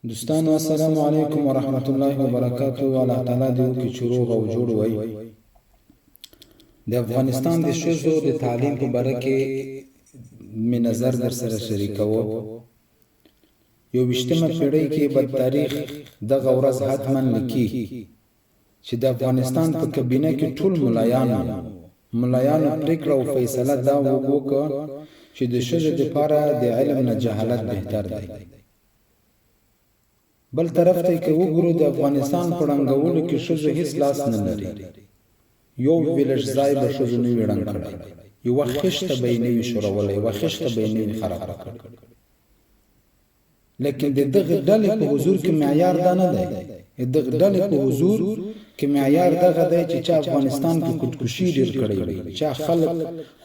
دوستانو السلام علیکم ورحمت الله وبرکاته. الله تعالی دې وکړي چې روغ او جوړ وئ. د افغانستان د ښځو د تعلیم په باره کې مې نظر در سره شریکوو. 21مه پیړۍ کې به تاریخ دغه ورځ حتما لیکي چې د افغانستان په کابینه کې ټول ملایان وو. ملایانو پریکړه او فیصله دا وکړه چې د ښځو دپاره د علم نه جهالت بهتر دی. بل طرف ته که وګورو د افغانستان په ړنګولو کې ښځو هیڅ لاس نه لري. یو ویلش ځای به ښځو نه وي ړنګ کړی، یوه خښته به یې نه وي ښورولې، یوه خښته به یې نه وي خرابه کړې. لیکن د دغه ډلې په حضور کې معیار دا نه دی. د دغه ډلې په حضور کې معیار دغه دی چې چا افغانستان کې خودکشي ډیر کړی وي، چا خلک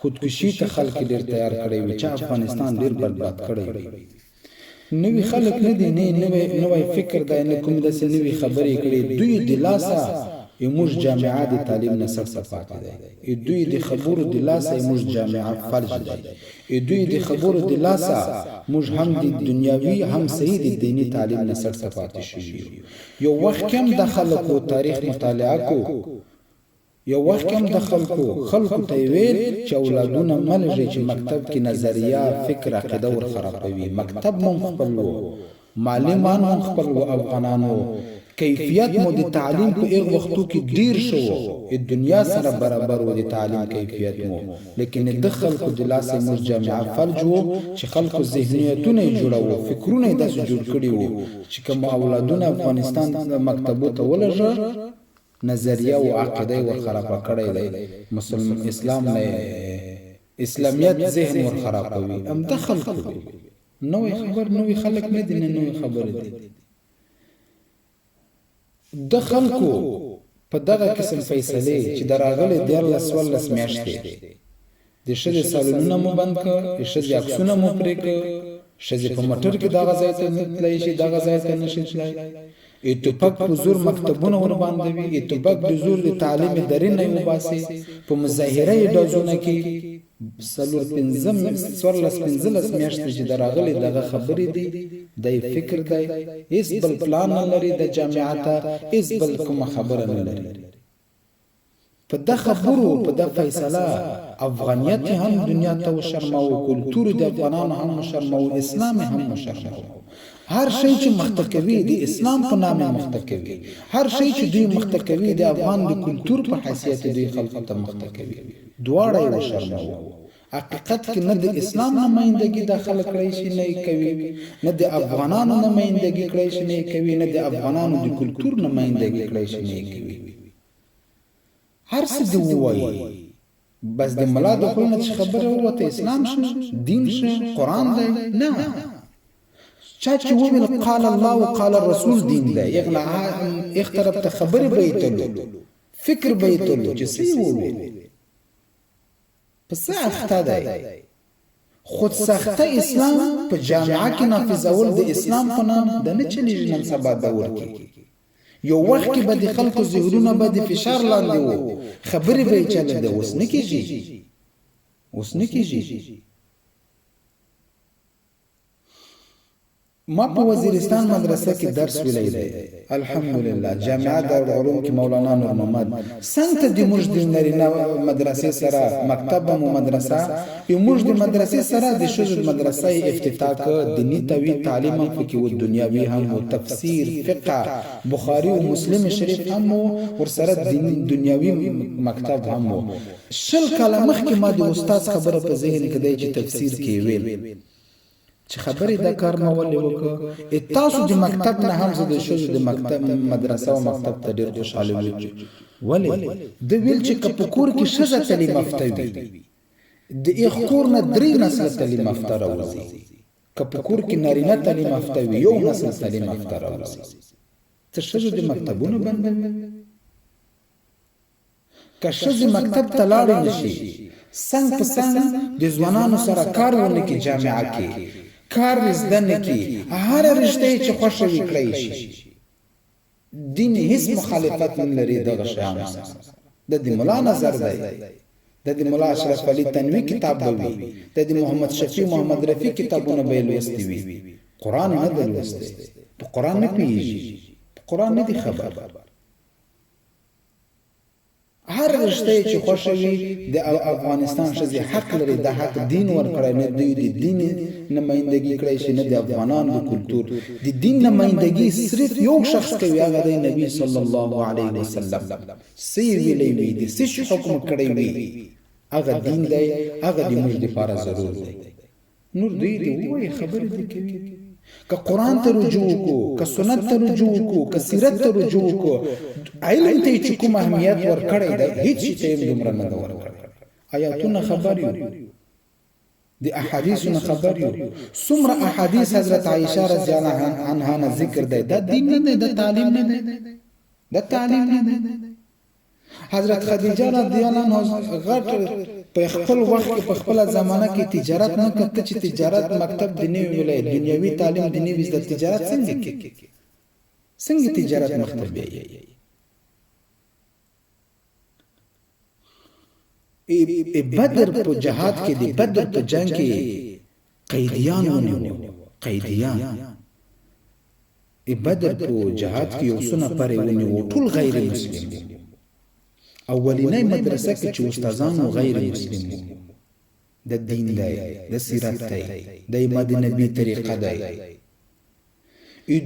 خودکشي ته خلک ډیر تیار کړی وي، چا افغانستان ډیر برباد کړی وي. نوي خلک نه دي، نه نوی نوی فکر دی، نه کوم داسې نوي خبرې کړي. دوی د لاسه موږ جامعه د تعلیم نه سرته پاتې دی. دوی د خبرو د لاسه موږ جامعه فلج دی. دوی د خبرو د لاسه موږ هم د دنیاوي هم صحیح د دیني تعلیم نه سرته پاتې شوي یو. یو وخت کې هم د خلکو تاریخ مطالعه کو، یو وخت کې هم د خلکو خلکو ته یې ویل چې اولادونه مه لږئ چې مکتب کې نظریه، فکر، عقیده ور خرابوي. مکتب مو هم خپل وو، معلمان مو هم خپل وو، افغانان وو، کیفیت مو د تعلیم په هغه وختو کې ډیر ښه وو، د دنیا سره برابر وو د تعلیم کیفیت مو، لیکن د خلکو د لاسه موږ جامعه فلج وو چې خلکو ذهنیتونه یې جوړوو، فکرونه یې داسې جوړ کړي وو چې که مو اولادونه افغانستان مکتبو ته ولږه، نظریه او عقیده یې ورخرابه کړی دی، مسلم اسلام نه اسلامیت ذهن ورخرابوي، همدا خلکو دی، نوی خبر نوی خلک نه دي، نه نوی خبرې دي. د خلکو په دغه قسم فیصلې چې د راغلې 13 14 میاشتې د ښځې سالونونه مو بند کړ، د ښځې عکسونه مو پرې کړ، ښځې په موټر کې دغه ځای ته نه تلای شي، دغه ځای ته نه شي تلای. اتوپک په زور مکتبونه ورباندوي، اتوپک د زور د تعلیم درې نه وباسي، په مظاهره یې ډزونه کې. څلور پنځه 14 15 میاشتې چې د راغلې دغه خبرې دي، دی فکر دی، هیڅ بل پلان نه لري، د جامعه ته هیڅ بل کومه خبره نه لري. په ده خبرو، په ده فیصله افغانیت یې هم دنیا ته وشرماوه، کلتور د افغانانو هم وشرماوه، اسلام یې هم وشرماوه. هر شی چې مخته کوي د اسلام په نام یې مخته کوي، هر شی چې دوی مخته کوي د افغان د کلتور په حیثیت دوی خلکو ته مخته کوي، دواړه یې وشرماوه. حقیقت کې نه د اسلام نمایندګي دا خلک کړای شي نه یې کوي، نه د افغانانو نمایندګي کړای شي نه یې کوي، نه د افغانانو د کلتور نمایندګي کړای شي نه یې کوي. هر څه دې ووایي، بس د ملا د خولې نه چې خبره ووته اسلام شو، دین شو، قرآن دی، نه. چا چې وویل قال الله او قال الرسول دین دی، اغ طرف ته خبرې به یې تلو، فکر به یې تلو چې څه یې وویل، په څه اخته دی. خود سخته اسلام په جامعه کې نافذول د اسلام په نام د نه چلیږي نن سبا دور کې. یو وخت کې به د خلکو ذهنونه به د فشار لاندې وو، خبرې به یې چلېدې، اوس نه کېږي، اوس نه کېږي. ما په وزیرستان مدرسه کې درس ویلی دی، الحمدلله جامعه دارالعلوم کې مولانا نور محمد څنګ ته د موږ د نرینه مدرسې سره مکتب هم مدرسه موږ د مدرسې سره د ښځو مدرسه یې افتتاح که، دیني توی تعلیم هم پکې و، دنیاوي هم و، تفسیر، فقه، بخاري او مسلم شریف هم و، ورسره دیني دنیاوي مکتب هم و. 20 کاله مخکې ما د استاد خبره په ذهن کې دی چې تفسیر کې یې ویل چې خبرې دا کار ما ولې وکړ، تاسو د مکتب نه هم زه د ښځو د مکتب مدرسه او مکتب ته ډېر خوشحاله وم. چې ولې؟ ده ویل چې که په کور کې ښځه تعلیم یافته وي، د ایخ کور نه 3 نسله تعلیم یافته راوځي، که په کور کې نارینه تعلیم یافته وي، یو نسل تعلیم یافته راوځي. ته ښځو د مکتبونه بندوي؟ که ښځې مکتب ته لاړې نه شي، څنګ په څنګ د ځوانانو سره کار ونه کړي، جامعه کې کار زده نه کړي، هره رشته یې چې خوښه وي کړی شي، دین هیڅ مخالفت نه لري دغه شیانو سره. د دې ملا نظر دی، د دې ملا اشرف علي تنوي کتاب به وي، د دې محمد شفیع محمد رفیع کتابونه به یې لوستي وي، قرآن یې نه دی لوستی. په قرآن نه پوهېږي، په قرآن نه دي خبر. هر رشته یې چې خوښه وي، د افغانستان ښځې حق لري، دا حق دین ورکړی، نه دوی د دین نمایندګي کړی شي، نه د افغانان د کلتور. د دین نمایندګي صرف یو شخص کوي، هغه دی نبی صلی الله علیه وسلم. څه یې ویلی وي، د څه شي حکم کړی وي، هغه دین دی، هغه د موږ دپاره ضرور دی. نور دوی دې ووایي، خبرې دې کوي. که قرآن ته رجوع وکړو، که سنت ته رجوع وکړو، که سیرت ته رجوع وکړو، علم ته یې چې کوم اهمیت ورکړی دی، هیڅ شي ته یې هم دومره نه دی ورکړی. آیاتونه خبر یو، د احادیثو نه خبر یو، څومره احادیث حضرت عایشه رضی الله عنها نه ذکر دی، دا دین نه دی، دا تعلیم نه دی، دا تعلیم نه دی. حضرت خدیجه رضی الله عنها غټ په خپل وخت کې، په خپل زمانه کې تجارت نه کته، چې تجارت مکتب دی نه ویلای، دنیوي تعلیم دی نه ویل، تجارت څنګه کې، څنګه تجارت مخته بیایي؟ بدر په جهاد کې، د بدر په جنگ کې قیدیان ونیو، قیدیان بدر په جهاد کې یو څو نفر ونیو، ټول غیر مسلم وو. اولینۍ مدرسه کې چې استادان وو غیر مسلم وو. د دین دی، د سیرت دی، د امام نبی طریقه دی.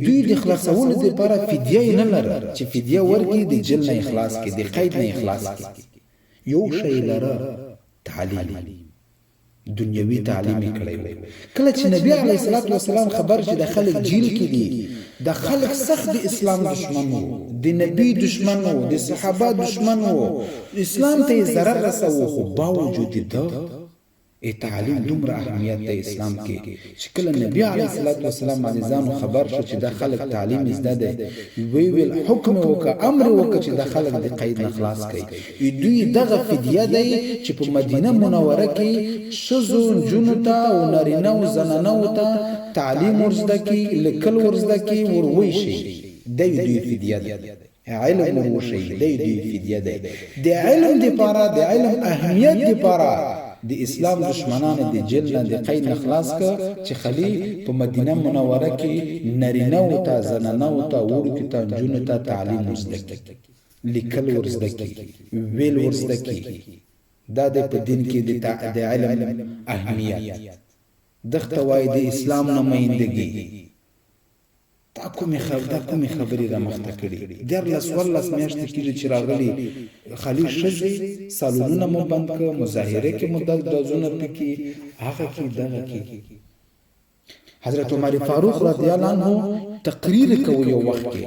دوی د خلاصولو لپاره فدیه یې نه لره چې فدیه ورکړي، د جیل نه اخلاص کړي، د قید نه اخلاص کړي. یو شی لره، تعلیم، دنیوي تعلیم یې کړی وو. کله چې نبی علیه الصلاة والسلام خبر چې د خلک جیل کې دي، د خلک سخت د اسلام دشمن وو، د نبی دشمن وو، د صحابه دشمن وو، اسلام ته یې ضرر رسوو، خو باوجود ده ای تعلیم دومره اهمیت دی اسلام کې چې کله نبی علیه الصلاة والسلام عزیزانو خبر شو چې دا خلک تعلیم زده دی، وی ویل، حکم وکړه، امر وکړه چې دا خلک د قید نه خلاص کړي. دوی دغه فدیه دی چې په مدینه منوره کې ښځو نجونو ته او نارینه او زنانو ته تعلیم ورزده کړي، لیکل ورزده کړي، ور وښيي. دی دوی فدیه ده، علم ور وښيي، دی دوی فدیه دی. د علم دپاره، د علم اهمیت دپاره د اسلام دشمنانو د جیل نه، د قید نه خلاص که چې خلی په مدینه منوره کې نارینه ته، زنانو ته، وړوکو ته، نجونو ته تعلیم ورزده کړي، لیکل ورزده کړي، ویل ورزده کړي. دا د په دین کې د علم اهمیت. دغه وای د اسلام نمایندګي. دا کومې دا کومې خبرې را مخته کړي؟ 13 څوارلس میاشتې کېږي چې راغلي، خالي ښځې سالونونه مو بند کړه، مظاهره کې مو ډزونه پکې، هغه کې، دغه کې. حضرت عمر فاروق رضی الله عنه تقریر کوي یو وخت کې،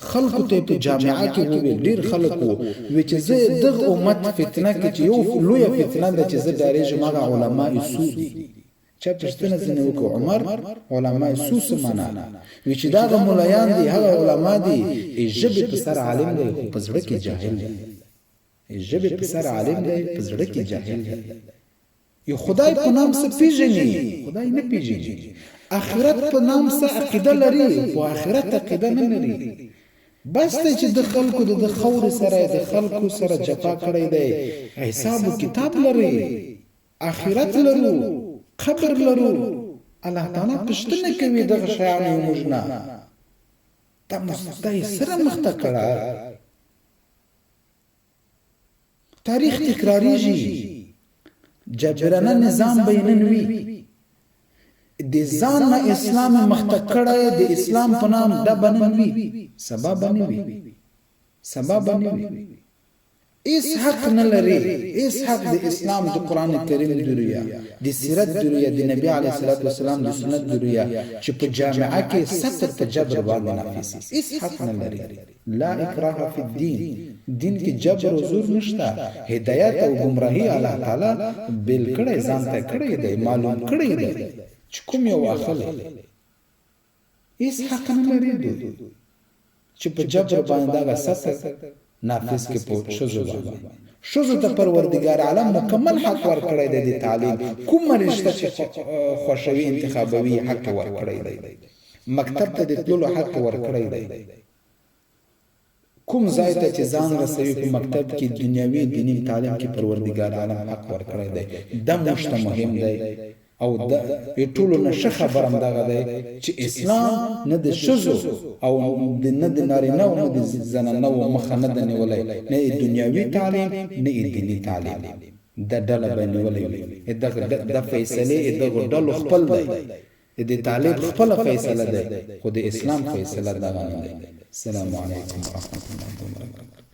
خلکو ته په جامعه کې وویل، ډیر خلک وو، وی چې زه دغه امت فتنه کې چې یو لویه فتنه ده چې زه ډارېږم، هغه علما سوء دي. چا پوښتنه ځینې وکړه، عمر، علما سوء څه معنا؟ وی چې دغه ملایان دي، هغه علما دي، ژبې په سر عالم دی خو په زړه کې جاهل دی، ژبې په سر عالم دی، په زړه کې جاهل دی. یو خدای په نام څه پیژني، خدای نه پیژني. آخرت په نام څه عقیده لري، خو آخرت عقیده نه لري. بس دی چې د خلکو د خاورې سره، د خلکو سره جفا کړی دی. حساب و کتاب لري، آخرت لرو، قبر لرو، الله تعالی پوښتنه کوي دغه شیانو یې موږ نه. دا دا یې سره مخته کړه. تاریخ تکراریږي، جابرانه نظام به نن وي. د ځان نه اسلام مخته کړی، د اسلام په نام، دا به نن وي، سبا به نه وي، سبا به نه وي. هیڅ حق نه لري، هیڅ حق د اسلام د قرآن کریم درویا، د سیرت درویا، د نبی علیه الصلاة والسلام د سنت درویا چې په جامعه کې ستر په جبر باندې نافذ، هیڅ حق نه لري. لا اکراه فی الدین، دین کې جبر او زور نشته. هدایت او گمراهي الله تعالی بیل کړی، ځان ته کړی دی، معلوم کړی دی چې کوم یو اخلي. هیڅ حق نه لري دوی چې په جبر باندې دغه ستر نافذ کې په ښځو باندې. ښځو ته پروردګار عالم مکمل حق ورکړی دی د تعلیم، کومه رشته چې خوښوي، انتخابوي، حق ورکړی دی. مکتب ته د تللو حق ورکړی دی. کوم ځای ته چې ځان رسوي په مکتب کې، دنیوي دیني تعلیم کې پروردګار عالم حق ورکړی دی. دا موږ ته مهم دی. او د ټولو نه ښه خبر هم دغه دی چې اسلام نه د ښځو او نه د نارینه او نه د زنانه و مخه نه ده نیولی، نه یې دنیاوي تعلیم نه یې دیني تعلیم. د ډله به نیولی وي. دغه د فیصلې دغو ډلو خپل دی، د طالب خپله فیصله دی، خو د اسلام فیصله دغه نه دی. السلام علیکم ورحمة الله وبرکاته.